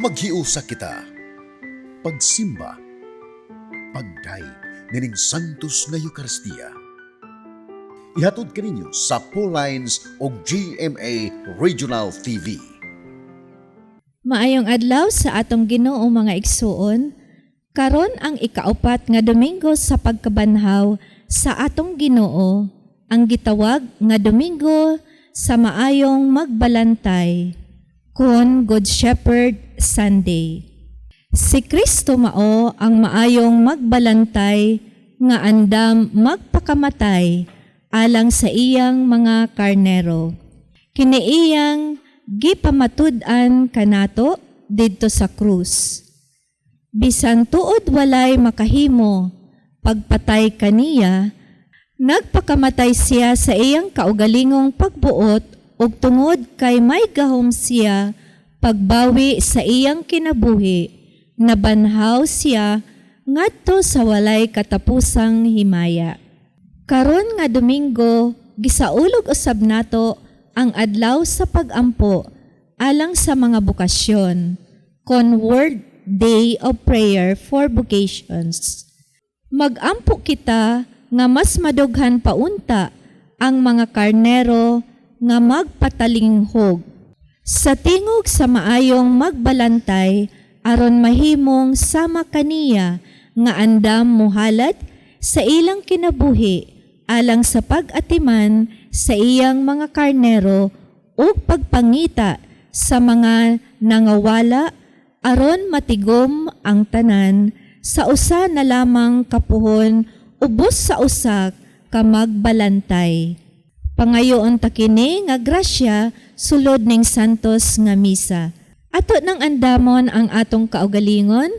Maghiusa kita. Pagsimba. Pagdayeg nining Santos nga Eukaristiya. Ihatod kaninyo sa Lines og GMA Regional TV. Maayong adlaw sa atong Ginoo, mga igsuon. Karon ang ikaupat nga Domingo sa pagkabanhaw sa atong Ginoo, ang gitawag nga Domingo sa Maayong Magbalantay, kon Good Shepherd Sunday. Si Kristo mao ang maayong magbalantay nga andam magpakamatay alang sa iyang mga karnero. Kini iyang gipamatud-an kanato didto sa krus. Bisan tuod walay makahimo pagpatay kaniya, nagpakamatay siya sa iyang kaugalingong pagbuot ug tungod kay may gahom siya pagbawi sa iyang kinabuhi, nabanhaw siya ngadto sa walay katapusang himaya. Karon nga Domingo, gisaulog usab nato ang adlaw sa pag-ampo alang sa mga bokasyon, kon World Day of Prayer for Vocations. Magampo kita nga mas madughan paunta ang mga karnero nga magpatalinghog sa tingog sa maayong magbalantay aron mahimong sama kaniya nga andam muhalad sa ilang kinabuhi alang sa pag-atiman sa iyang mga karnero ug pagpangita sa mga nangawala aron matigom ang tanan sa usa na lamang kapuhon ubos sa usa ka magbalantay. Pangayoon ta kini nga grasya sulod ning santos nga misa. Ato nang andamon ang atong kaugalingon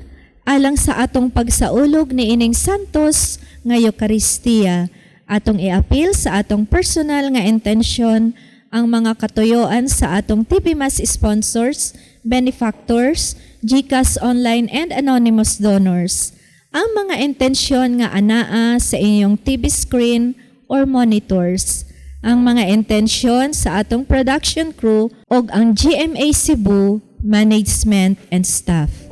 alang sa atong pagsaulog ni ining santos nga Eukaristiya. Atong iapil sa atong personal nga intensyon ang mga katuyoan sa atong TV Mass sponsors, benefactors, GCash online and anonymous donors. Ang mga intensyon nga anaa sa inyong TV screen or monitors. Ang mga intensyon sa atong production crew ug ang GMA Cebu management and staff.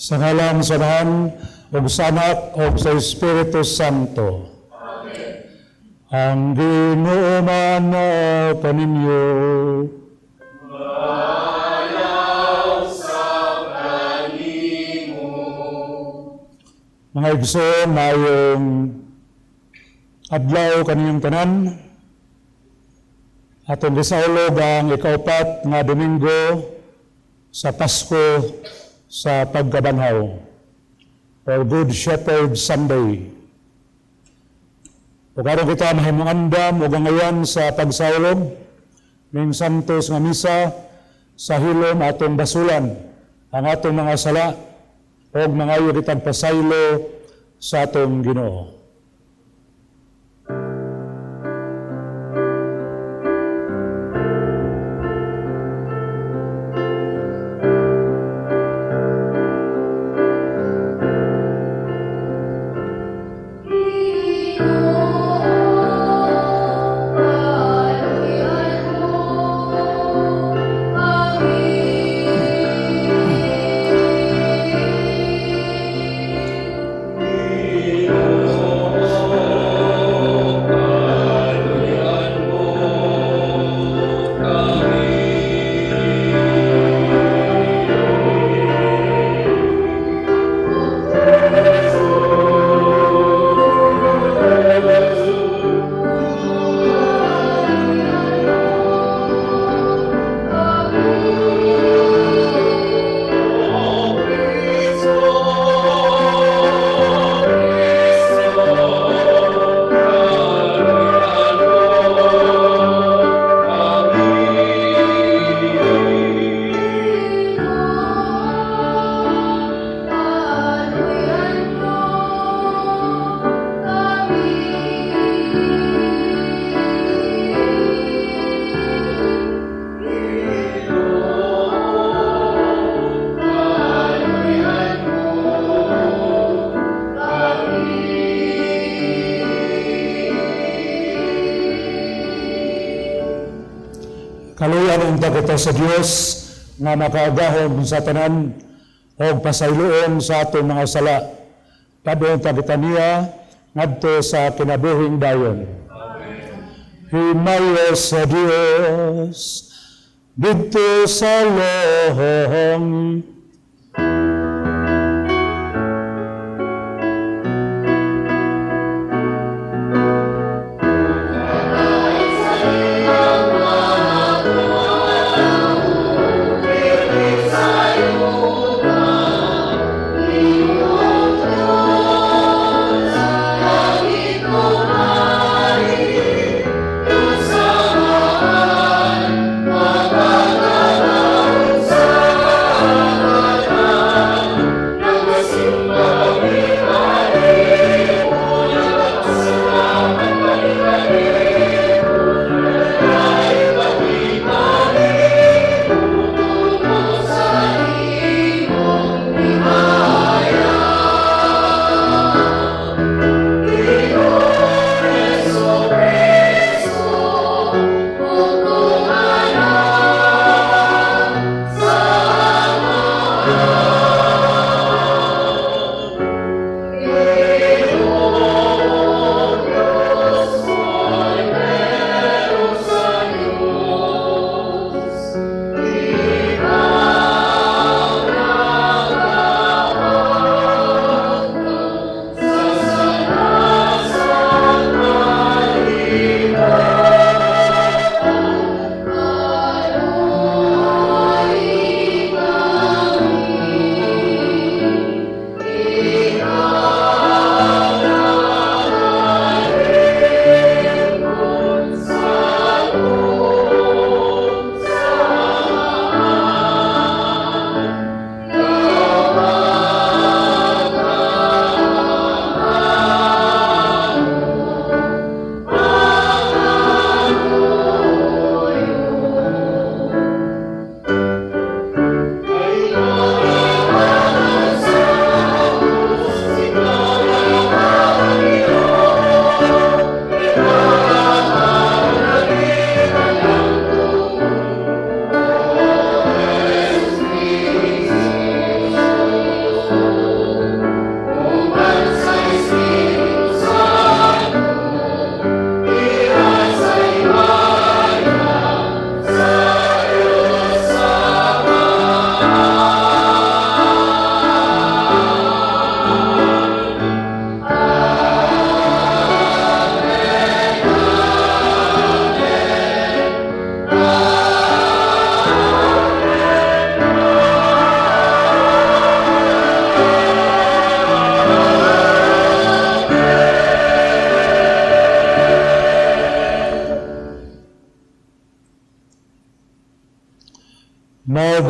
Sa ngalan sa Amahan, ug sa Anak, ug sa Espiritu Santo. Amen. Ang Ginoo man kaninyo. Mga igsoon, maayong adlaw kaninyong tanan. Atong gisaulog ang ikaupat nga Domingo Sa Pasko sa Pagkabanhaw or Good Shepherd Sunday. Ug aron kita mahimong andam ug angayan sa pagsaulog ning Santos nga Misa, sa hilom atong basulan ang atong mga sala ug mangayo kitang pasaylo sa atong Ginoo. Kaluyan unta kita sa Dios nga makagahom sa tanan og pasayloon sa atong mga sala. Padung ta kita niya ngadto sa kinabuhing dayon. Himaya sa Dios didto sa langit.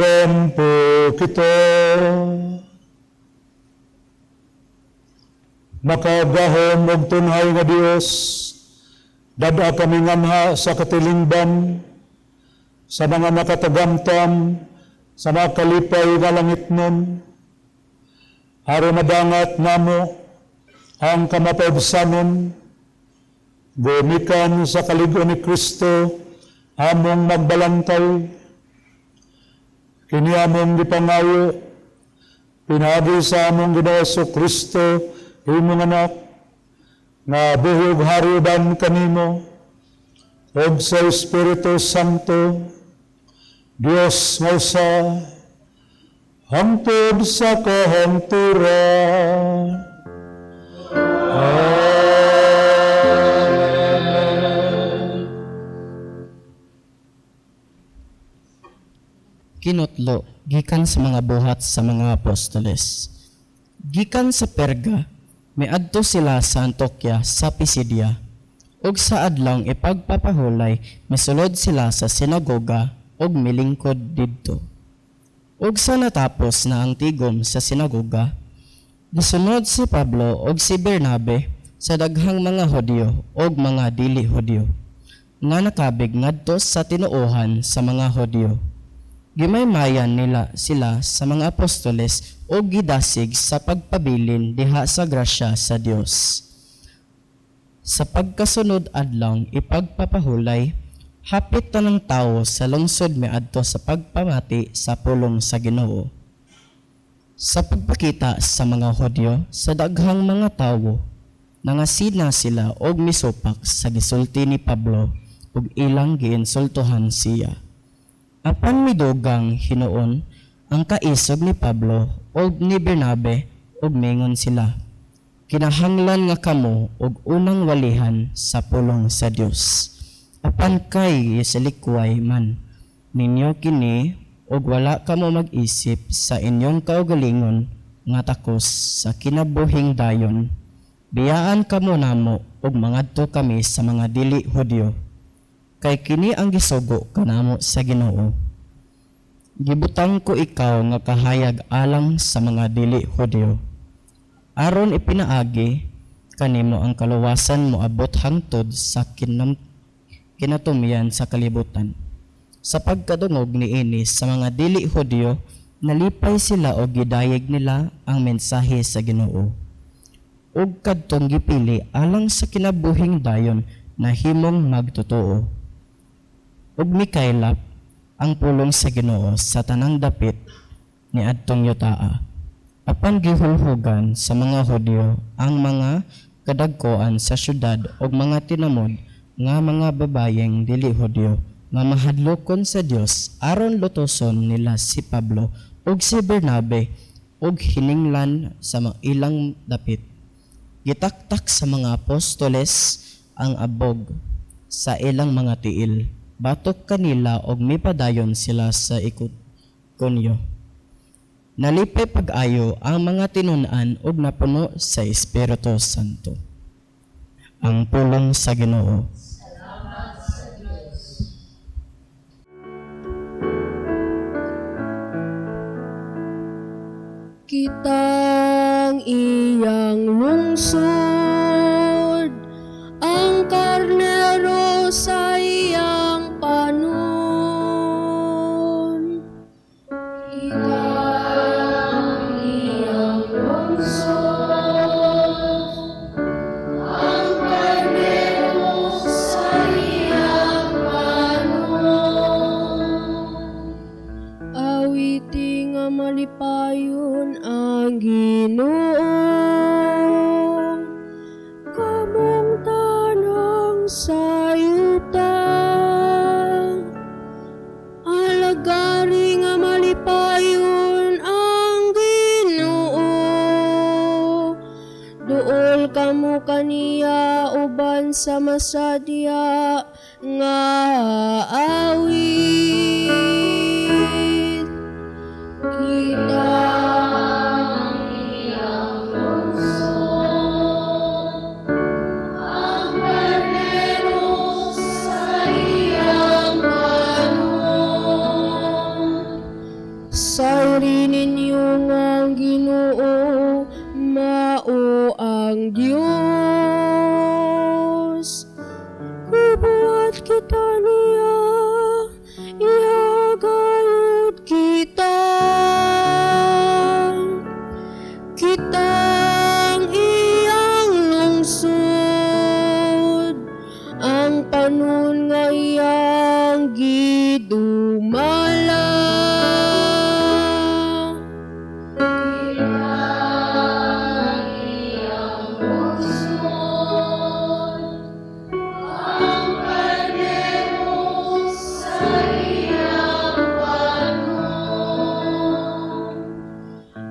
Magampo kita. Makagahom og tunhay nga Dios, dad-a kami ngamha sa katilingban, sa mga makatagamtam, sa mga kalipay nga langitnon. Aron madangat namo ang kamapaubsanon, gumikan sa kalig-on ni Kristo, among magbalantay, kini among gipangayo, pinaagi sa among Ginoo Kristo, imong anak, nga buhi ug hari uban kanimo, ug sa Espiritu Santo, Dios nga usa, hangtod sa kahangturan. Amen. Kinutlo gikan sa mga buhat sa mga apostoles. Gikan sa Perga, miadto sila sa Antioquia sa Pisidia. Ug sa adlawng ipagpapahulay, misulod sila sa sinagoga ug milingkod didto. Ug sa natapos na ang tigom sa sinagoga, gisunod si Pablo ug si Bernabe sa daghang mga Hudyo ug mga dili Hudyo nga nakabig ngadto sa tinuohan sa mga Hudyo. Gimaymayan nila sila sa mga apostoles ug gidasig sa pagpabilin diha sa grasya sa Dios. Sa pagkasunod adlawng ipagpapahulay, hapit tanang tawo sa lungsod miadto sa pagpamati sa pulong sa Ginoo. Sa pagpakita sa mga Hudyo sa daghang mga tawo, nangasina sila og misupak sa gisulti ni Pablo ug ilang giinsultohan siya. Apan midugang hinuon ang kaisog ni Pablo ug ni Bernabe ug mingon sila, "Kinahanglan nga kamo og unang walihan sa pulong sa Dios. Apan kay silikway man ninyo kini ug wala kamo mag-isip sa inyong kaugalingon nga takos sa kinabuhing dayon, biyaan kamo namo ug mangadto kami sa mga dili Hudyo. Kay kini ang gisugo kanamo sa Ginoo: Gibutang ko ikaw nga kahayag alang sa mga dili Hudyo, aron ipinaagi kanimo ang kaluwasan moabot hangtod sa kinatumyan sa kalibutan." Sa pagkadungog niini sa mga dili Hudyo, nalipay sila og gidayeg nila ang mensahe sa Ginoo. Ug kadtong gipili alang sa kinabuhing dayon nahimong magtotoo. Ug mikaylap ang pulong sa Ginoo sa tanang dapit niadtong yutaa. Apan gihulhugan sa mga Hudyo ang mga kadagkoan sa syudad ug mga tinamod nga mga babayeng dili Hudyo nga mahadlokon sa Dios aron lutoson nila si Pablo ug si Bernabe ug hininglan sa mga ilang dapit. Gitaktak sa mga apostoles ang abog sa ilang mga tiil batok kanila og mipadayon sila sa Ikonyo. Nalipay pag-ayo ang mga tinun-an ug napuno sa Espiritu Santo. Ang pulong sa Ginoo. Kitang iyang lungsod, ang karnero sa iyang panon. Kitang iyang lungsod, ang karnero sa iyang panon. Awiti nga malipayon ang Ginoo, kamong tanang sa yuta. Alagari nga malipayon ang Ginoo. Duol kamo kaniya uban sa masadya nga awit. Kita iyang lungsod, ang karnero sa iyang panon. Sayri ninyo nga ang Ginoo mao ang Dios. Buhat kita niya, ihagayod kita. Kitang iyang lungsod, ang panon nga iyang gidumala.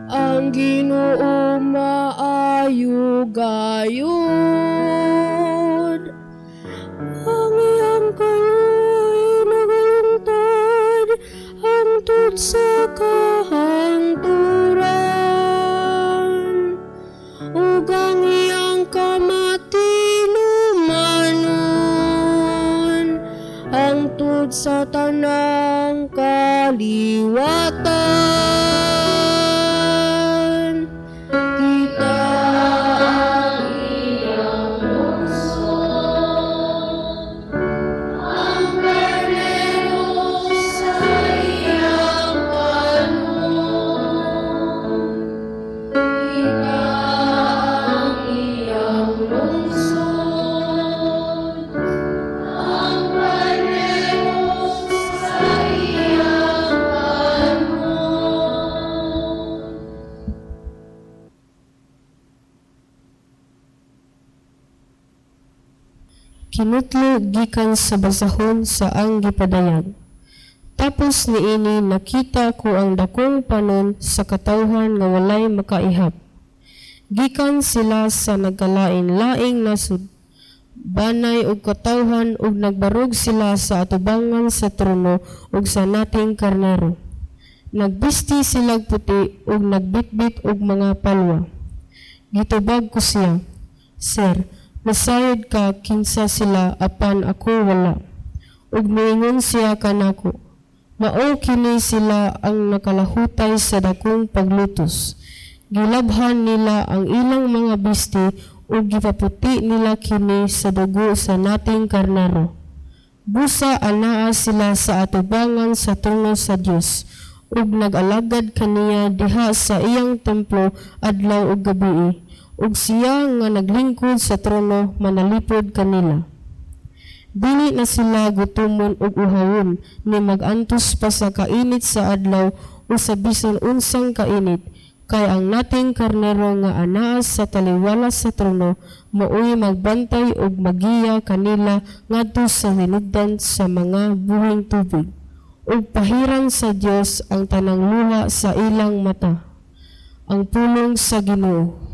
Ang Ginoo maayo gayud. Ang iyang kaluoy nagalungtad hangtod sa kahangturan. Ug ang iyang kamatinumanon hangtod sa tanang kaliwatan. Kita ang iyang lungsod, ang karnero sa iyang panon. Kita ang iyang lungsod, ang karnero sa iyang panon. Kinutlo gikan sa basahon sa ang gipadayag. Tapos niini nakita ko ang dakong panon sa katawhan nga walay makaihap. Gikan sila sa nagkalain-laing nasud, banay ug katawhan ug nagbarog sila sa atubangan sa trono ug sa nating karnero. Nagbisti silag puti ug nagbitbit og mga palwa. Gitubag ko siya, "Sir, nasayod ka kinsa sila apan ako wala." Ug miingon siya kanako, "Mao kini sila ang nakalahutay sa dakong paglutos. Gilabhan nila ang ilang mga bisti ug gipaputi nila kini sa dugo sa nating karnero. Busa anaa sila sa atubangan sa trono sa Dios ug nag-alagad kaniya diha sa iyang templo adlaw ug gabii, ug siya nga naglingkod sa trono manalipod kanila. Dili na sila gutomon ug uhawon ni mag-antos pa sa kainit sa adlaw o sa bisan unsang kainit, kay ang nating karnero nga anaa sa taliwala sa trono maoy magbantay ug magiya kanila ngadto sa hinugdan sa mga buhing tubig. Ug pahiran sa Dios ang tanang luha sa ilang mata." Ang pulong sa Ginoo.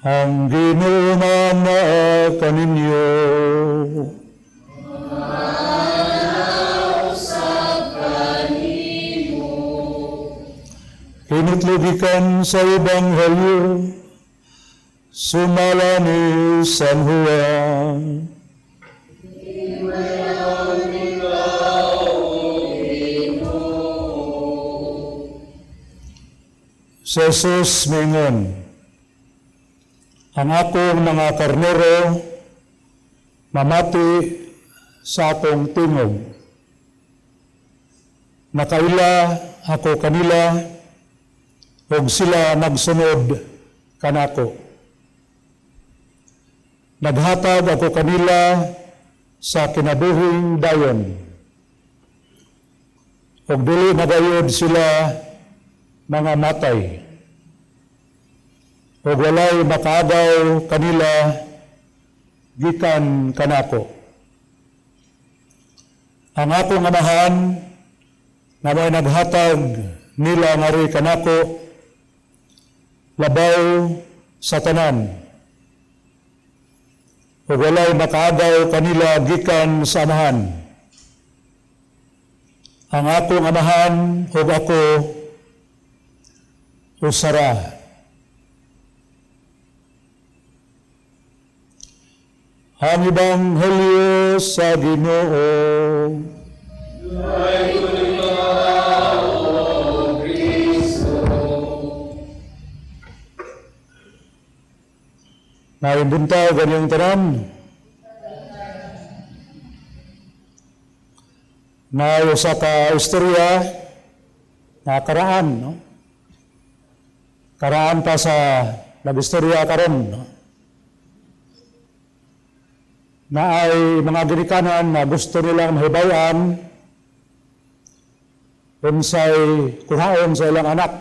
Ang Ginoo naa kaninyo. Kinutlo gikan sa Ebanghelyo sumala ni San Juan. Si Jesus mingon, Ang akong mga karnero mamati sa akong tingog. Nakaila ako kanila ug sila nagsunod kanako. Naghatag ako kanila sa kinabuhing dayon. Ug dili na gayod sila mga matay. Ug walay makaagaw kanila gikan kanako. Ang akong Amahan nga may naghatag nila ngari kanako labaw sa tanan. Ug walay makaagaw kanila gikan sa Amahan. Ang akong Amahan ug ako usa ra. Ang Ebanghelyo sa Ginoo. Maayong buntag kaninyong tanan. Naay usa ka istorya na karaan, no? Karaan pa sa nag-istorya karon, no? Naay mga ginikanan na gusto nilang mahibaw-an unsay kuhaon sa ilang anak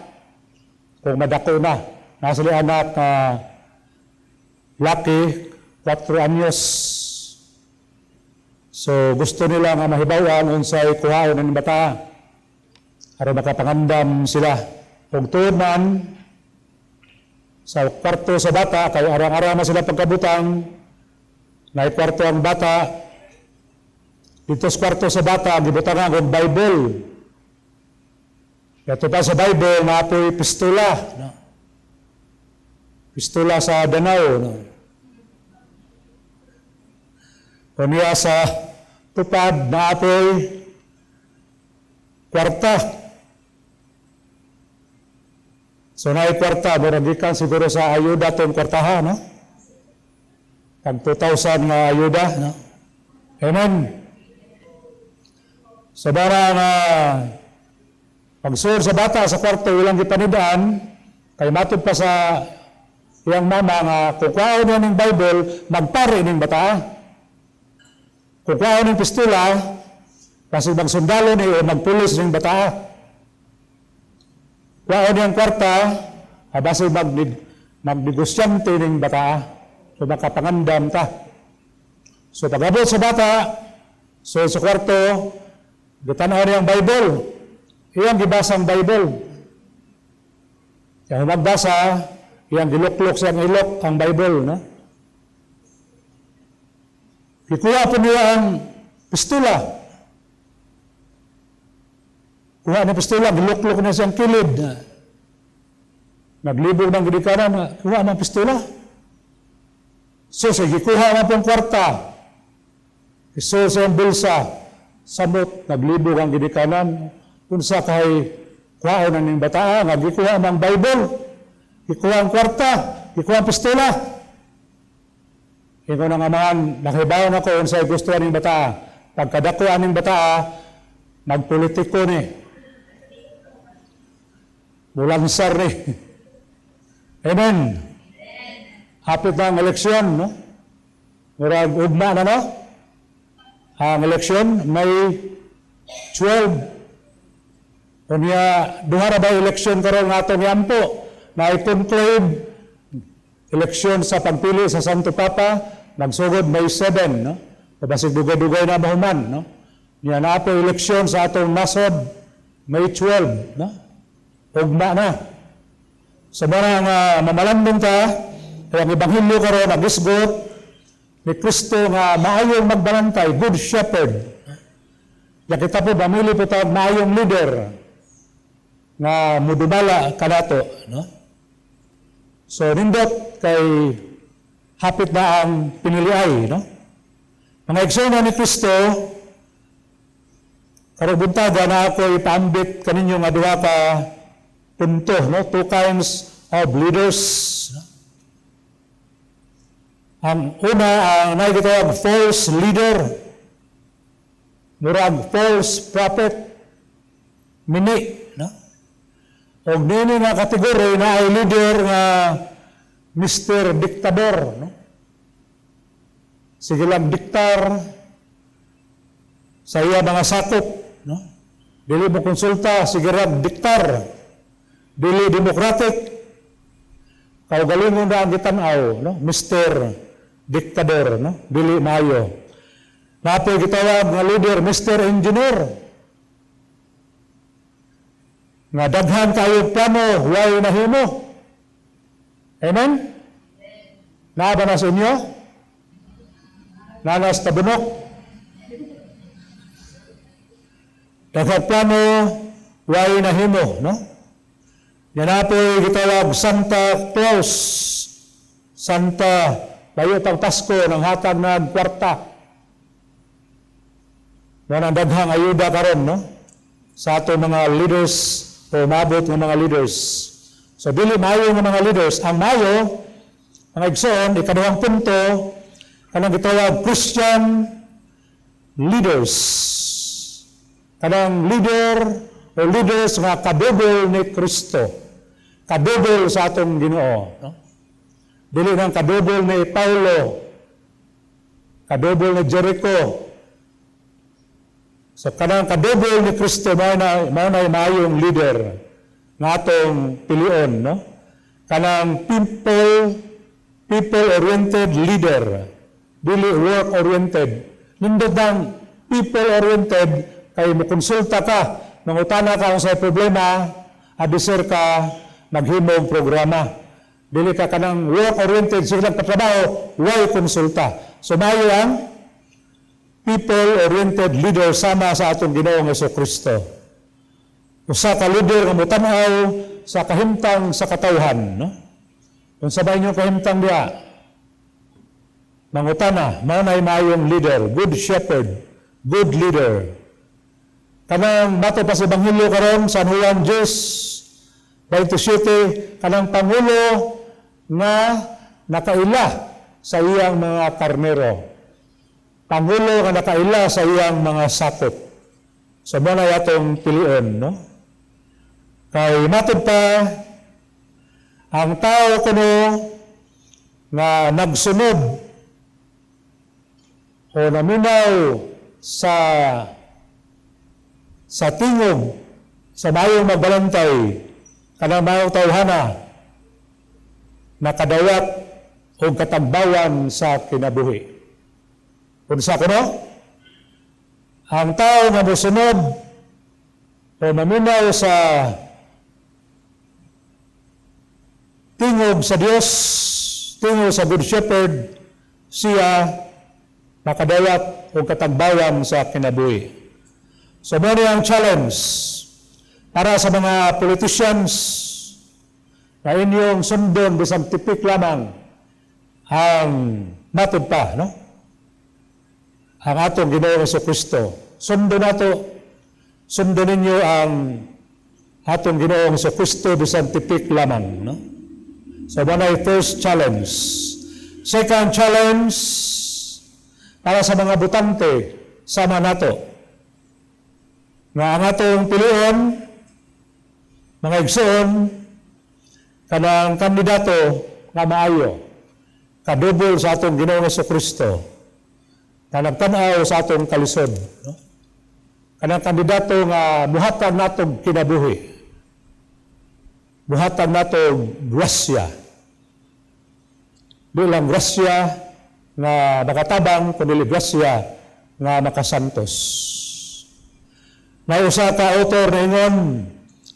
kung madako na. Naa sila anak na laki, 4 anyos. So gusto nila nga mahibaw-an unsay kuhaon ng bata aron makapangandam sila. Ug tuod man sa kwarto sa bata kay arang-arang na sila pagkabutang, naay kwarto ang bata. Dito sa kwarto sa bata gibutangan og Bible. Ito pa sa Bible naapoy pistola, no? Pistola sa Danao, no? Unya sa tupad naapoy kwarta. So naay kwarta, murag gikan siguro sa ayuda tong kwartaha, no? Pag 2,000 nga ayuda, no? Amen. So bara nga pagsuod sa bata sa kwarto ilang gipanidaan, kay matod pa sa iyang mama nga kung kuhaon niya ning Bible, magpari ning bata. Kung kuhaon ning pistola, kasi magsundalo ni o magpulis ning bata. Kuhaon niyang kwarta, basi magnegosyante ning bata. So makapangandam ta. So pag-abot sa bata, so sa kwarto, gitanaw niyang Bible. Iyang gibasang Bible. Kaya magbasa, iyang giluklok siyang ilok ang Bible, no? Gikuha po niya ang pistola. Kuha ng pistola, giluklok niya siyang kilid. Naglibog ng ginikanan, kuha ng pistola. So, sige, gikuha na pong kwarta. So, sa iyang bulsa, samot, naglibog ang ginikanan. Unsa kay kuhaon ang ning bataa, nga gikuha ang Bible, gikuha ang kwarta, gikuha ang pistola. Ingon ang amahan, nakahibaw na ko unsay gusto aning bataa. Pagkadako aning bataa, magpolitiko ni. Mulansar ni. Amen. Hapit na ang eleksyon, no? Murag ugma na, no? Ang eleksyon, May 12. Unya, duha ra ba eleksyon karon nga atong iampo? Na conclave eleksyon sa pagpili sa Santo Papa, nagsugod May 7, no? Basig dugay-dugay na mahuman, no? Nya naa po eleksyon sa atong nasod May 12, no? Ugma na. Sa mga nga mamalandong ta, kaya ang ebanghelyo karon nagisgot ni Kristo nga maayong magbalantay, good shepherd. Ya kita po mamili po ta maayong leader nga mudumala kanato, no? So nindot kay hapit na ang piniliay, no? Mga igsoon ni Kristo, karong buntaga na ako ipaambit kaninyo nga duha ka punto, no? Two kinds of leaders. No? Ang una, ang naay gitawag false leader. Murag false prophet. Mini, no? Og nini nga kategory naay leader nga Mr. Dictador, no? Sige lang diktar sa iya mga sakop, no? Dili mo konsulta, sige lang diktar. Dili democratic. Kaugalingon na ang gitan-aw, no? Mr. Dictador, no? Dili maayo. Naa poy gitawag nga leader, Mr. Engineer. Nga daghan kayo plano, way nahimo. Amen? Naa ba na sa inyo? Naa na sa Tabunok? Daghang plano, way nahimo, no? Yan naa poy gitawag Santa Claus. Santa, layo pang Pasko, nang hatag ng kwarta. Mao nang daghang ayuda karon, no? Sa ato mga leaders o mabot nga mga leaders. So dili maayo nga mga leaders. Ang maayo, mga igsoon, ikaduhang punto, kanang gitawag Christian leaders. Kanang leader o leaders nga kadubol ni Kristo. Kadubol sa atong Ginoo, no? Dili nang kadubol ni Paulo, kadubol ni Jericho. So kanang kadubol ni Kristo, mao na maayong leader nga atong pilion, no? Kanang people people oriented leader, dili work oriented. Nindot ang people oriented kay mokonsulta ka, mangutana ka kung sa problema, abiser ka maghimog programa. Dili ka kanang work oriented, sige lang patrabaho, way konsulta. So maayo ang people-oriented leader sama sa atong Ginoong Kristo. Usa ka leader nga motan-aw sa kahimtang sa katawhan, no? Kung unsa inyong kahimtang diha, mangutana, mao nay maayong leader, good shepherd, good leader. Kanang mato pa sa Ebanghelyo karon, San Juan 10:27, kanang pangulo nga nakaila sa iyang mga karnero. Pangulo nga nakaila sa iyang mga sakop. So mao na atong pilion, no? Kay matod pa, ang tao kuno nga nagsunod o naminaw sa tingog sa mayong magbalantay, kanang mayong tawhana, nakadawat og katagbawan sa kinabuhi. Unsa kuno? Ang tao nga mosunod o maminaw sa tingog sa Dios, tingog sa Good Shepherd, siya makadawat og katagbawan sa kinabuhi. So, mao ang challenge para sa mga politicians na inyong sundon bisag tipik lamang ang matod pa, no? Ang atong Ginoong Kristo. Sundon nato, sundon ninyo ang atong Ginoong Kristo bisan tipik lamang, no? So, mao na first challenge. Second challenge, para sa mga botante, sama nato nga ang atong pilion, mga igsoon, kanang kandidato nga maayo, kadubol sa atong Ginoong Kristo, nga nagtan-aw sa atong kalisod, no? Kanang kandidato nga muhatag natong kinabuhi, muhatag natong grasya. Di lang grasya nga makatabang, kundi grasya nga makasantos. May usa ka author na ingon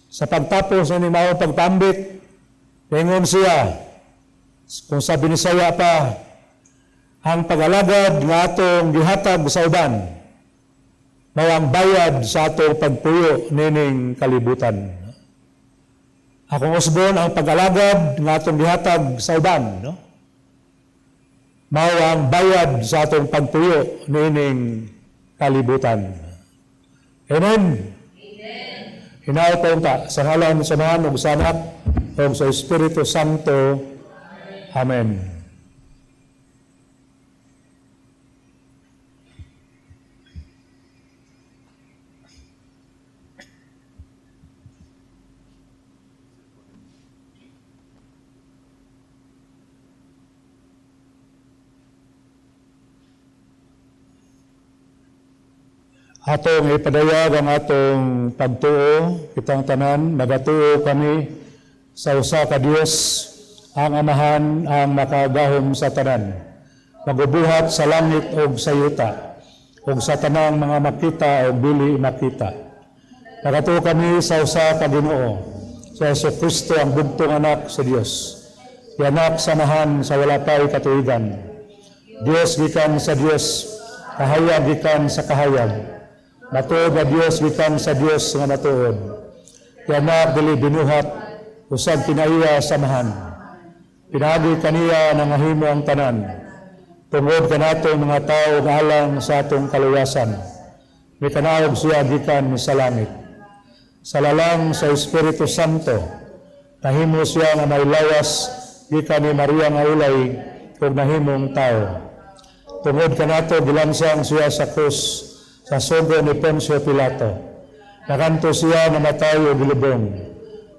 sa pagtapos ni mao pagpambit, ingon siya, kung sa Binisaya pa, ang pag-alagad nga atong gihatag sa uban, mao ang bayad sa atong pagpuyo nining kalibutan. Akong usbon, ang pag-alagad nga atong gihatag sa uban, no? Mao ang bayad sa atong pagpuyo nining kalibutan. Amen. Hinaot pa unta sa ngalan sa Amahan ug sa Anak ug sa Espiritu Santo. Amen. Atong ipadayag ang atong pagtuo, kitang tanan, nagatuo kami sa usa ka Dios, ang Amahan ang makagahom sa tanan. Magubuhat sa langit ug sa yuta, ug sa tanang mga makita ug dili makita. Nagatuo kami sa usa ka Ginoo, sa Hesus Kristo ang bugtong anak sa Dios. Gianak sa Amahan sa wala pa'y katuigan. Dios gikan sa Dios, kahayag gikan sa kahayag. Matuod nga Dios gikan sa Dios nga matuod. Gianak dili binuhat, usab kinaiya sa Amahan. Pinaagi kaniya nangahimo ang tanan. Tungod kanato mga tao ug alang sa atong kaluwasan. Mikanaog siya gikan sa langit. Sa lalang sa Espiritu Santo, nahimo siya nga may lawas gikan ni Maria nga ulay ug nahimong tao. Tungod kanato gilansang siya sa krus sa sugo ni Poncio Pilato. Nakanto siya namatay ug gilubong.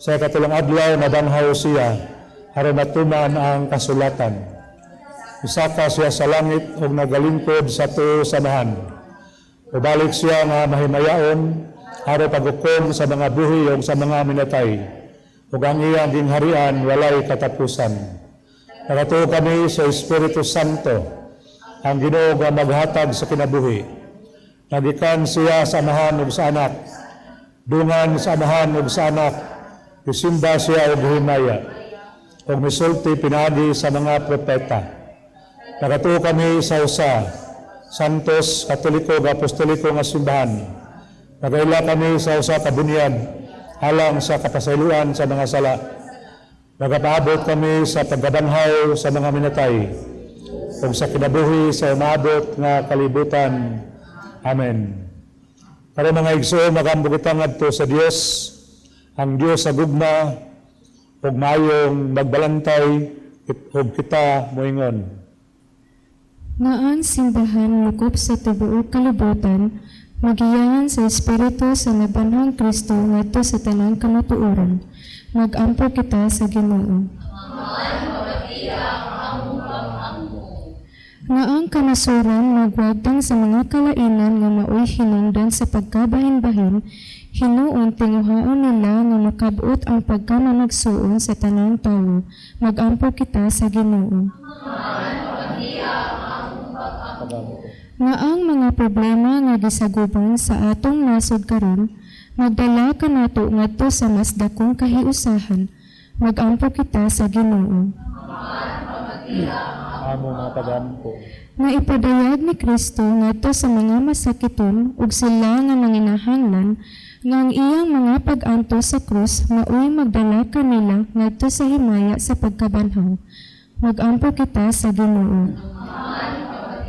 Sa ikatulong adlaw nabanhaw siya aron matuman ang kasulatan. Misaka siya sa langit ug nagalingkod sa tuo sa Amahan. Mobalik siya nga mahimayaon aron paghukom sa mga buhi ug sa mga minatay. Ug ang iyang gingharian walay katapusan. Nakatuo kami sa Espiritu Santo, ang Ginoo nga maghatag sa kinabuhi. Nagikan siya sa Amahan ug sa Anak. Dungan sa Amahan ug sa Anak, gisimba siya og himaya. Ug misulti pinaagi sa mga propeta. Nakatuo kami sa usa, Santos, Katoliko ug Apostoliko nga simbahan. Nagaila kami sa usa ka bunyag alang sa kapasayloan sa mga sala. Nagapaabot kami sa pagkabanhaw sa mga minatay ug sa kinabuhi sa umaabot nga kalibutan. Amen. Karon, mga igsoon, magampo kita ngadto sa Dios, ang Dios sa gugma ug maayong magbalantay ug kita moingon. Nga ang simbahan mukop sa tibuok kalibutan, magiyahan sa Espiritu sa nabanhang Kristo ngadto sa tanang kamatuoran. Magampo kita sa Ginoo. Nga ang kanasuran magwagtang sa mga kalainan nga maoy hinungdan sa pagkabahin-bahin, hinuon tinguhaon nila nga makab-ot ang pagkamanagsuon sa tanang tawo. Magampo kita sa Ginoo. Nga ang mga problema nga gisaguban sa atong nasod karon magdala kanato ngadto sa mas dakong kahiusahan. Magampo kita sa Ginoo. Amo mga pagampo. Nga ipadayag ni Kristo ngadto sa mga masakiton ug sila nga nanginahanglan nga ang iyang mga pag-antos sa krus maoy magdala kanila ngadto sa himaya sa pagkabanhaw. Magampo kita sa Ginoo.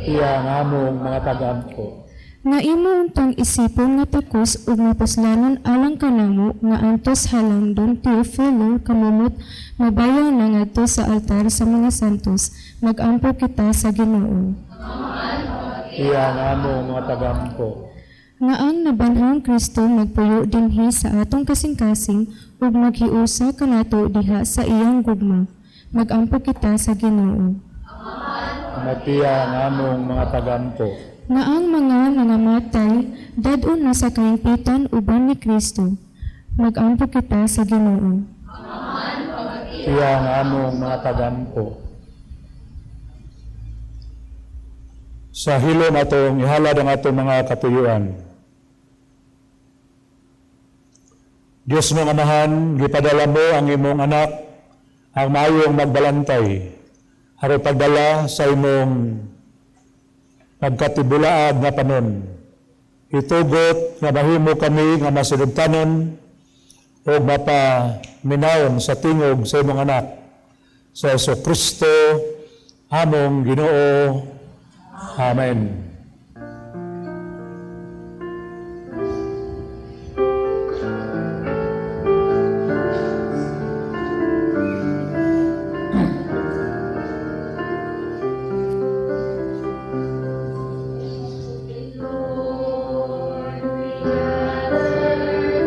Iya ang among mga pagampo. Nga imo untang isipon nga takos ug mapuslanon alang kanamo nga antos halangdon Teofilo kamumot mabayaw na ngadto sa altar sa mga santos. Magampo kita sa Ginoo. Iya ang among mga pagampo. Nga ang nabanhang Kristo magpuyo dinhi sa atong kasing-kasing ug maghiusa kanato diha sa iyang gugma. Magampo kita sa Ginoo. Matiya ang among mga pagampo. Nga ang mga nangamatay dad-on na sa kahimpitan uban ni Kristo. Magampo kita sa Ginoo. Iya ang among mga pagampo. Sa hilom atong ihalad ang atong mga katuyuan. Diyos mong Amahan, gipadala mo ang imong anak, ang maayong magbalantay, aron pagdala sa imong pagkatibulaag nga panon. Itugot nga mahimo kami nga masinugtanon o mapaminawon sa tingog sa imong anak. Sa Hesus Kristo, among Ginoo. Amen. Lord, we gather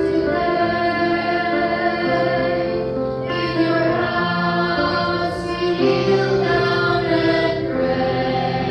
today. In your house we kneel down and pray.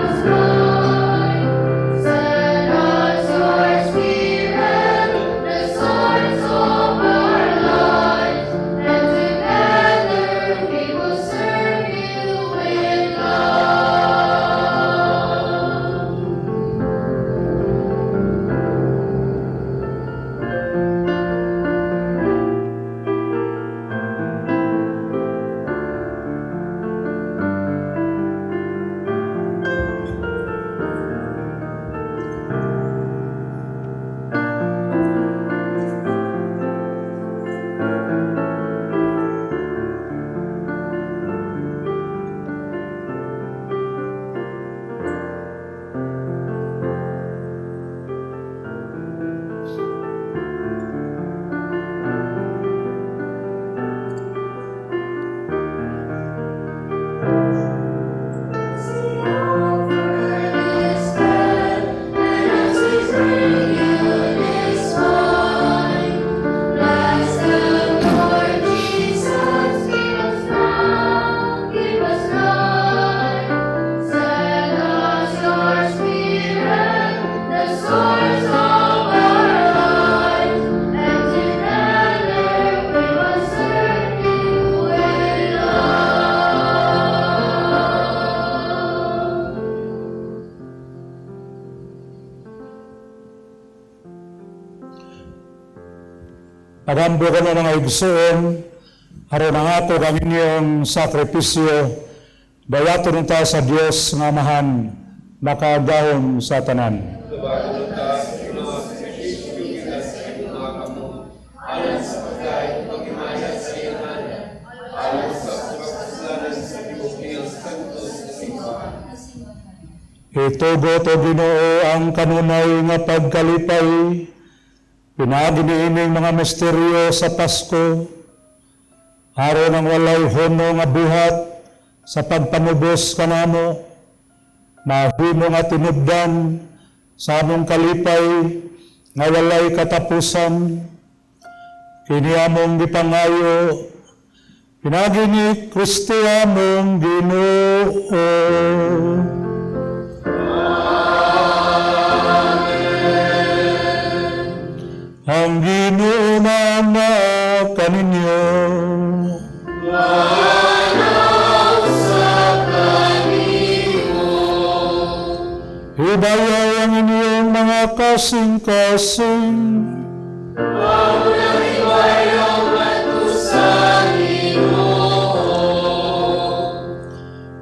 Most High. Send us your Spirit, the source of our life, and together we will serve you with love. Offer this bread, and as we bring you this wine, bless them, Lord Jesus, give us now, give us life. Send us your Spirit, the source of our life, and together we will serve you with love. Pagambo kamo, mga igsoon, aron ang ato kang inyong sakripisyo, dayaton unta sa Dios nga Amahan, makagahom sa tanan. Itugot, O Ginoo, ang kanunay nga pagkalipay, pinaagi niining mga misteryo sa Pasko, aron ang walay huno nga buhat sa pagpanubos kanamo, mahimo nga tinubdan sa among kalipay nga walay katapusan. Kini among gipangayo, pinaagi ni Kristo among Ginoo. Ang Ginoo na kaninyo. Ibayaw ang inyong mga kasing-kasing.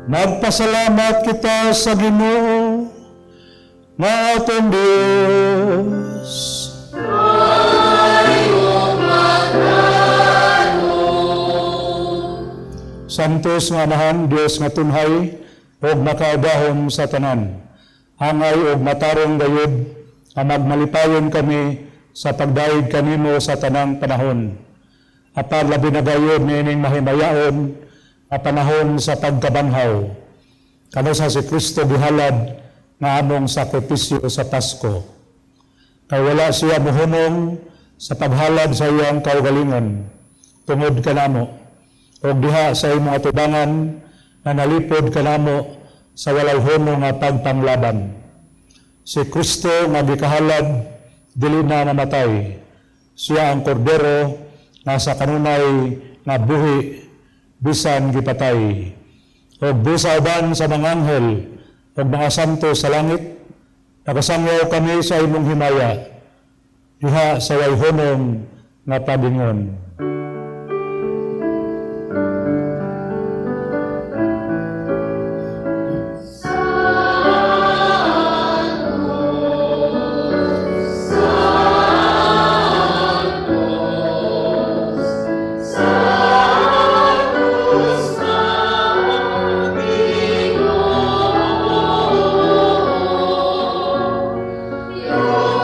Nagpasalamat kita sa Ginoo nga atong Diyos. Santos nga Amahan, Dios nga tunhay, ug makaagahom sa tanan. Angay ug matarong gayud, nga magmalipayon kami sa pagdayeg kanimo sa tanang panahon. Apan labi na gayud niining mahimayaon nga panahon sa pagkabanhaw. Kano sa si Kristo gihalad nga among sakripisyo sa Pasko. Kay wala siya mohunong sa paghalad sa iyang kaugalingon tungod kanamo ug diha sa imong atubangan na nalipod kanamo sa walay hunong nga pagpanglaban. Si Kristo nga gikahalad dili na namatay. Siya ang kordero nga sa kanunay nga buhi bisan gipatay. Ug busa uban sa mga anghel ug mga santo sa langit, nakasangyaw kami sa imong himaya diha sa way hunong nga pagingon.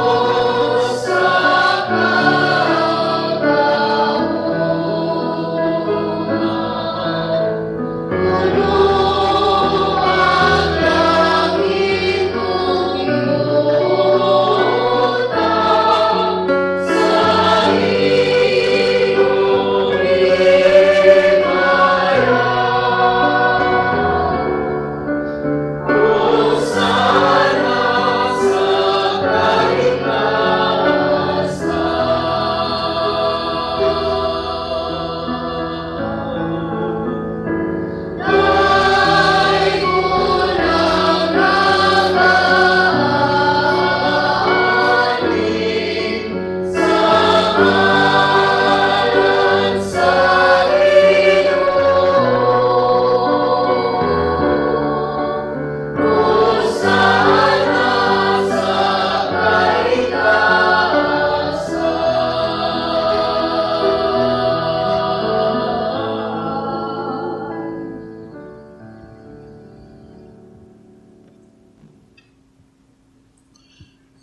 Diyos sa kagahom.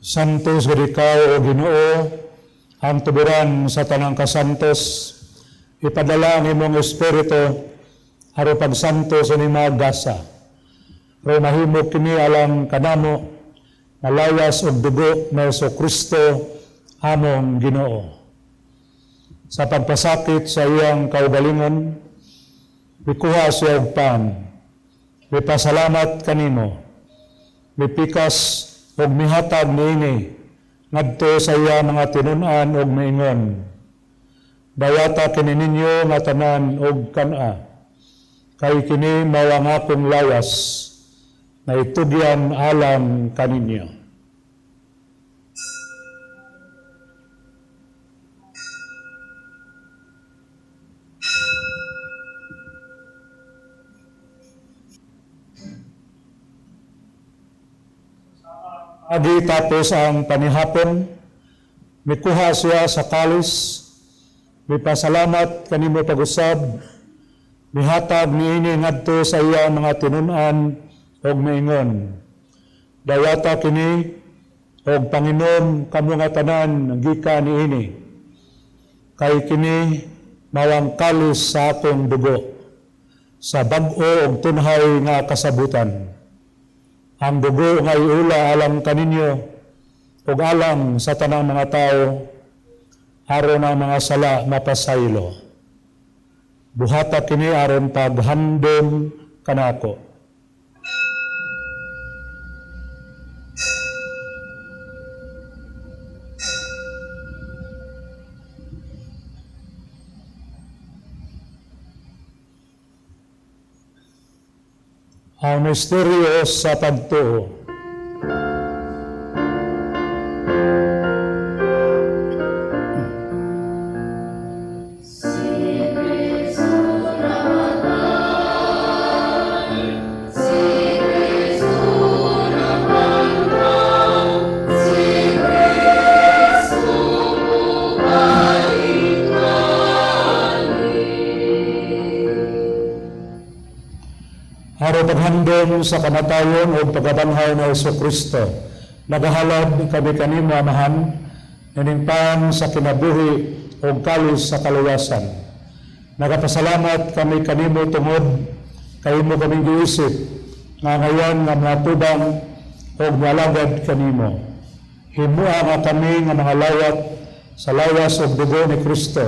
Santos gud ikaw, O Ginoo, ang tuburan sa tanang kasantos. Ipadala ang imong espiritu aron pagsantos sa mga gasa. Aron mahimo kini alang kanamo, nga lawas ug dugo ni Hesus Kristo among Ginoo. Sa pagpasakit sa iyang kaugalingon, mikuha siya og pan, mipasalamat kanimo, mipikas ug mihatag niini ngadto sa iya mga tinun-an ug miingon: "Dawata kini ninyo nga tanan og kan-a, kay kini mao ang akong lawas na itugyan alang kaninyo." Agi tapos ang panihapon, mikuha siya sa kalis, mipasalamat kanimo pag-usab, mihatag niini ngadto sa iya mga tinun-an ug miingon: "Dawata kini og panginom kamo nga tanan gikan niini, kay kini mao ang kalis sa akong dugo, sa bag-o ug tunhay nga kasabutan. Ang dugo nga iula alang kaninyo ug alang sa tanang mga tawo aron ang mga sala mapasaylo. Buhata kini aron paghandom kanako." Ang misteryo sa pagtuo. Si Kristo namatay, si Kristo nabanhaw, si Kristo mubalik kani. Aron paghandom sa kamatayon o pagkabanhaw ni Hesus Kristo, nagahalad kami kanimo, Amahan, ining pan sa kinabuhi o kalis sa kaluwasan. Nagapasalamat kami kanimo tungod kay imo kaming giisip nga angayan nga moatubang o moalagad kanimo. Himua nga kami nga mga lawat sa lawas ug dugo ni Kristo,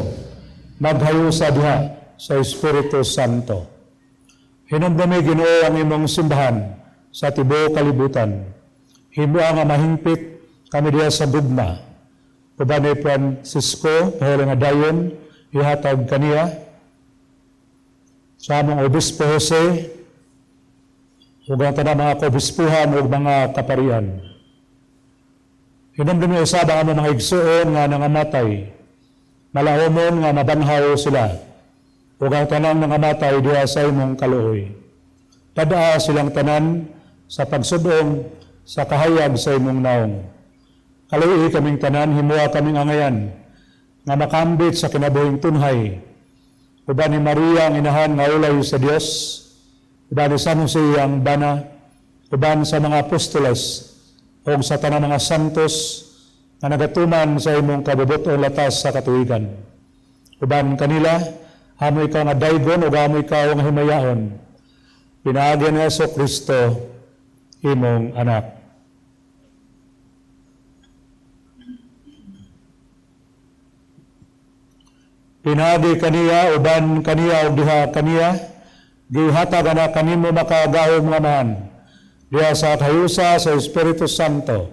maghayosa diha sa Espiritu Santo. Hinumdumi, Ginoo, ang imong simbahan sa tibuok kalibutan. Himua nga mahingpit kami diha sa gugma. Uban ni Francisco, pahulo nga dayon, ihatag kaniya sa among Obispo Jose, ug ang tanang mga kaobispuhan ug mga kaparian. Hinumdumi usab ang among mga igsuon nga nangamatay. Malaumon nga mabanhaw sila ug ang tanang nangamatay diha sa imong kaluoy. Tad-a silang tanan sa pagsudong sa kahayag sa imong naong. Kaluoyi kaming tanan, himua kaming angayan nga makambit sa kinabuhing tunhay. Uban ni Maria ang inahan nga ulay sa Dios, uban ni San Jose ang bana, uban sa mga apostoles, ug sa tanang mga santos nga nagatuman sa imong kabubut-on latas sa katuigan. Uban kanila, amo ikaw nga daygon ug amo ikaw nga himayaon. Pinaagi ni Hesus Kristo, imong anak. Pinaagi kaniya, uban kaniya, ug diha kaniya, gihatag ana kanimo makagagahom nga Amahan, diha sa kahayusa sa Espiritu Santo,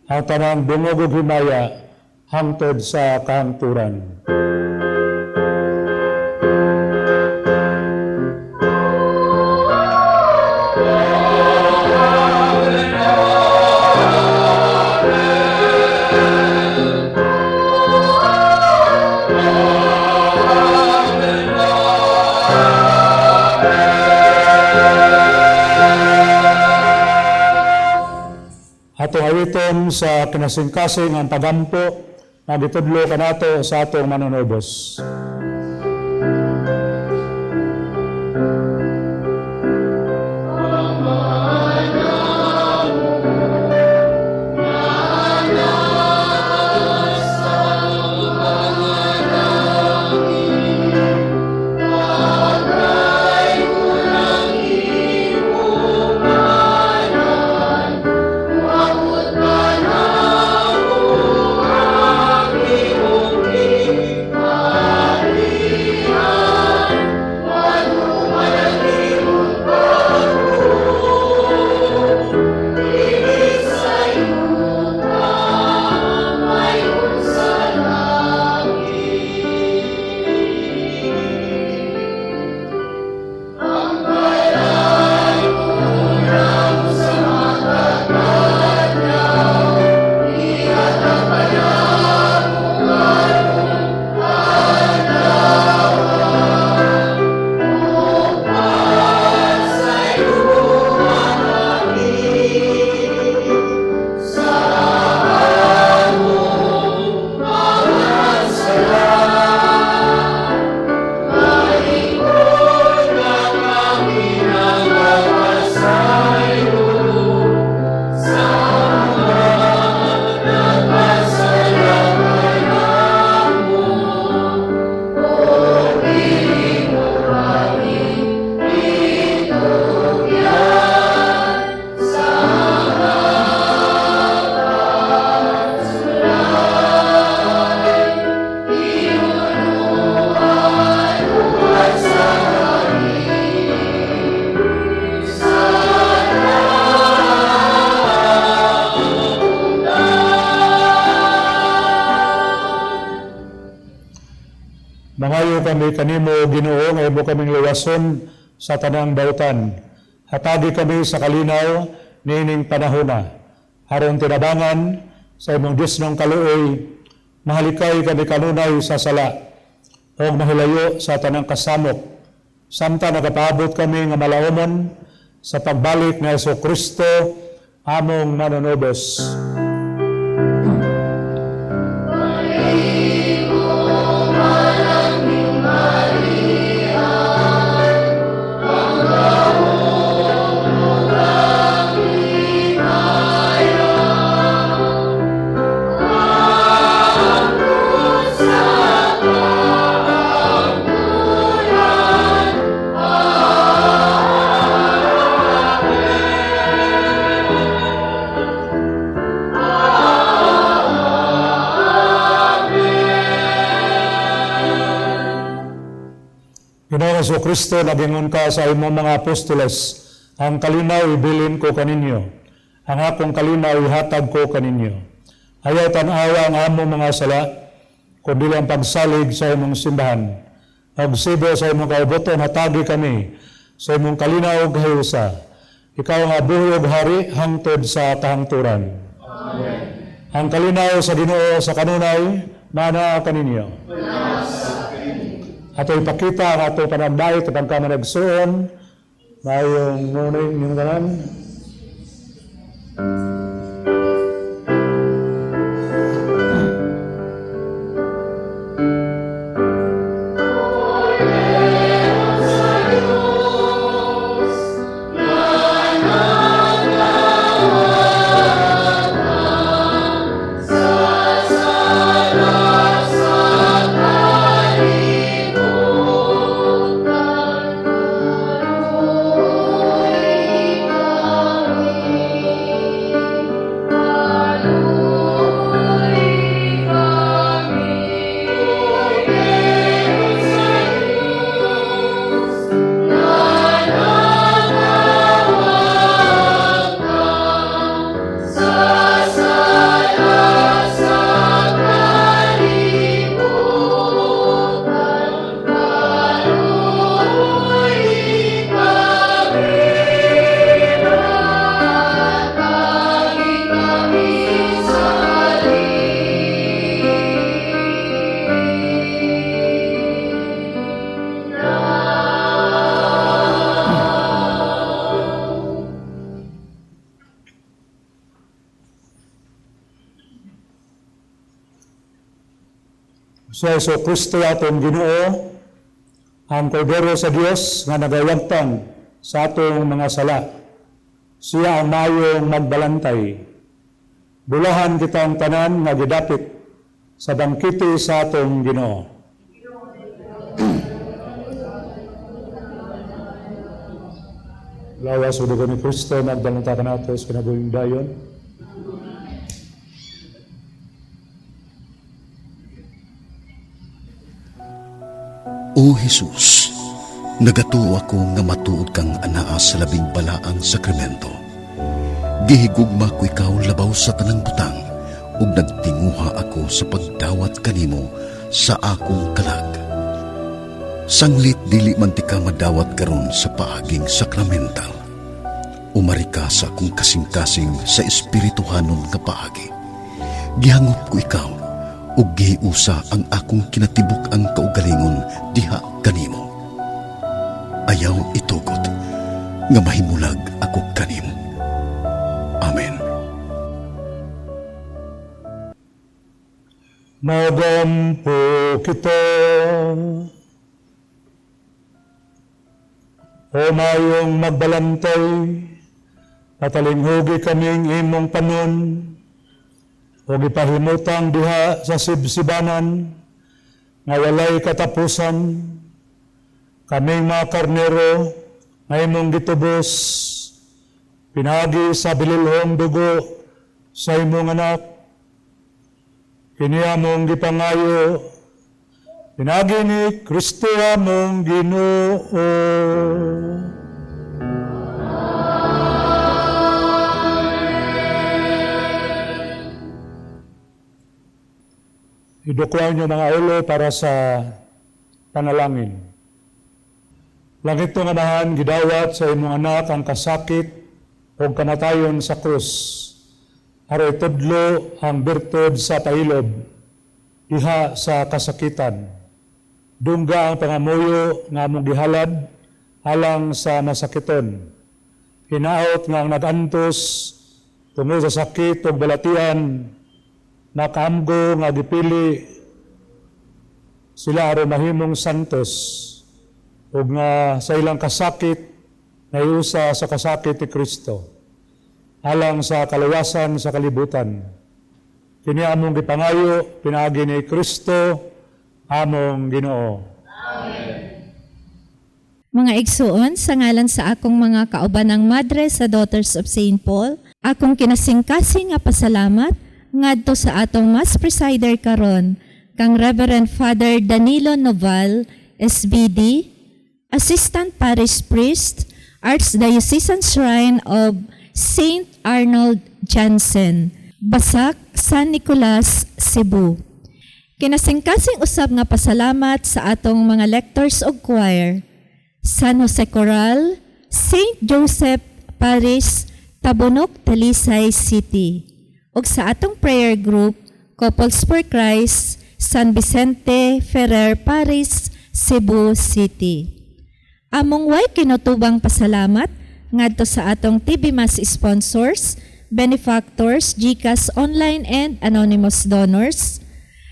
ang tanang dungog ug himaya hangtod sa kahangturan. Atong awiton sa kinasingkasing ang pagampo nga gitudlo kanato sa atong Manunubos. Ama. Nangayo kami kanimo, Ginoo, nga imo kaming luwason sa tanang dautan. Hatagi kami sa kalinaw niining panahona. Aron tinabangan sa imong Diosnong kaluoy, mahalikay kami kanunay sa sala ug mahilayo sa tanang kasamok. Samtang nagapaabot kami nga malaumon sa pagbalik ni Hesus Kristo among manunubos. Ginoong Hesus Kristo, nagingon ka sa imong mga apostoles, "Ang kalinaw ibilin ko kaninyo, ang akong kalinaw ihatag ko kaninyo. Ayaw tan-awa ang among mga sala, kundi ang pagsalig sa imong simbahan. Ug sibo sa imong kaubuton, hatagi kami sa imong kalinaw ug kahiusa. Ikaw nga buhi ug hari hangtod sa kahangturan." Amen. Ang kalinaw sa Ginoo sa kanunay maanaa kaninyo. Ato ipakita ang ato panambait at pagkamanagsuon. Maayong morning inyong tanan. Sa Hesus Kristo atong Ginoo, ang Kordero sa Dios nga nagawagtang sa atong mga sala. Siya ang mayong magbalantay. Bulahan kitang tanan nga gidapit sa bangkete sa atong Ginoo. Lawas ug dugo ni Kristo magbalanta kanato sa kinabuhing dayon. O Jesus, nagatuo ako nga matuod kang anaa sa labing balaang sakramento. Gihigugma ko ikaw labaw sa tanang butang ug nagtinguha ako sa pagdawat kanimo sa akong kalag. Sanglit dili man tika madawat karon sa paaging sakramental. Umari ka sa akong kasing-kasing sa espirituhanon nga paagi. Gihangop ko ikaw ug gihiusa ang akong kinatibuk-ang kaugalingon diha kanimo. Ayaw itugot nga mahimulag ako kanimo. Amen. Magampo kita. O mayong magbalantay, patalinghugi kaming imong panon, o gipahimutang diha sa sibsibanan, nga walay katapusan, kaming mga karnero, nga imong gitubos, pinagi sa bililhong dugo sa imong anak, kini among gipangayo, pinagi ni Kristo among Ginoo. Idukwan niyo mga ulo para sa Panalangin. Langitnong Amahan, gidawat sa imong anak ang kasakit ug kamatayon sa krus aron itudlo ang birtud sa pailob diha sa kasakitan. Dungga ang pangamuyo nga among gihalad alang sa masakiton. Hinaot nga ang nag-antos tungod sa sakit ug balatian makaamgo nga gipili sila aron mahimong santos ug nga sa ilang kasakit nahiusa sa kasakit ni Kristo alang sa kaluwasan sa kalibutan. Kini among gipangayo pinaagi ni Kristo among Ginoo. Mga igsuon, sa ngalan sa akong mga kaubanang madre sa Daughters of St. Paul, akong kinasingkasing nga pasalamat ngadto sa atong Mass Presider karon, kang Reverend Father Danilo Noval, SVD, Assistant Parish Priest, Archdiocesan Shrine of St. Arnold Janssen, Basak, San Nicolas, Cebu. Kinasingkasing usab nga pasalamat sa atong mga lectors ug choir, San Jose Choral, St. Joseph Parish, Tabunok, Talisay City. Ug sa atong prayer group, Couples for Christ, San Vicente Ferrer Parish, Cebu City. Among way kinutubang pasalamat ngadto sa atong TV Mass sponsors, benefactors, GCash online and anonymous donors,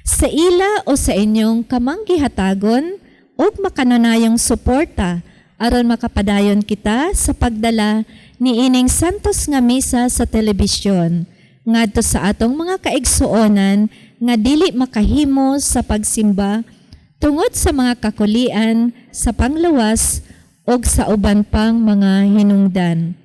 sa ila o sa inyong kamanggihatagon ug makanunayong suporta aron makapadayon kita sa pagdala niining santos nga misa sa telebisyon ngadto sa atong mga kaigsuonan nga dili makahimo sa pagsimba tungod sa mga kakulian sa pangluwas ug sa uban pang mga hinungdan.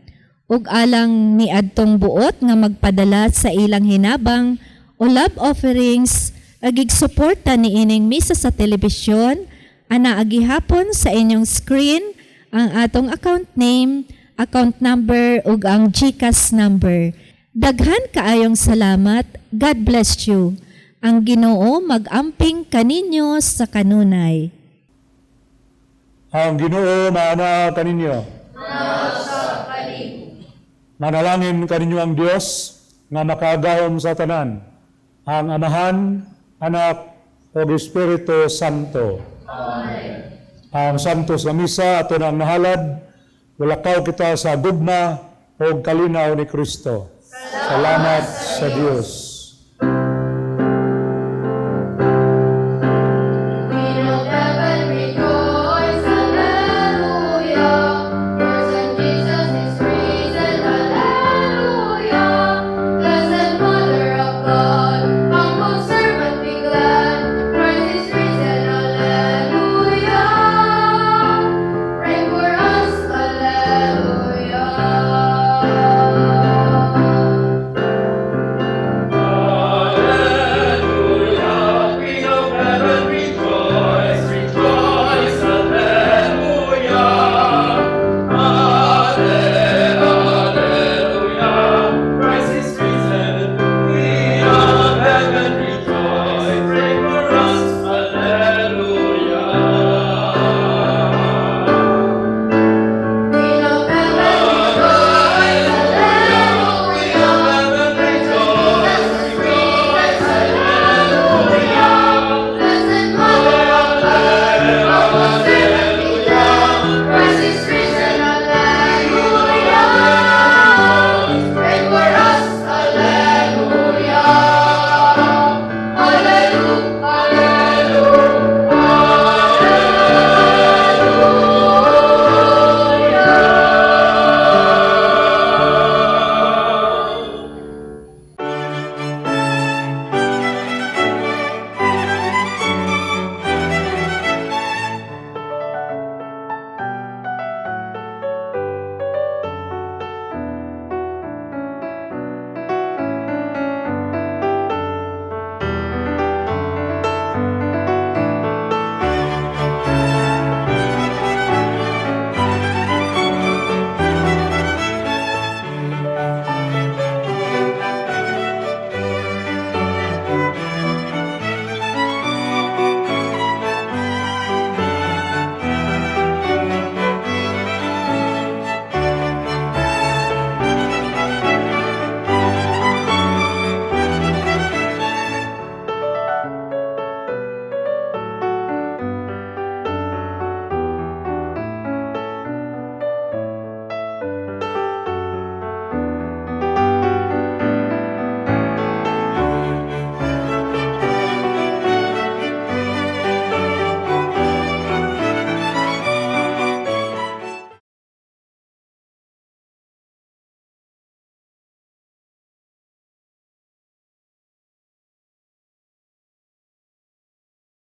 Ug alang niadtong buot nga magpadala sa ilang hinabang o love offerings, agig suporta niining misa sa telebisyon, ana gihapon sa inyong screen ang atong account name, account number ug ang GCash number. Daghan kaayong salamat. God bless you. Ang Ginoo mag-amping kaninyo sa kanunay. Ang Ginoo maana kaninyo. Manalangin kaninyo ang Dios nga makagahom sa tanan, ang Amahan, Anak, ug Espiritu Santo. Amen. Ang Santos nga Misa ato nang nahalad, mulakaw kita sa gugma ug kalinaw ni Kristo. Salamat sa Dios.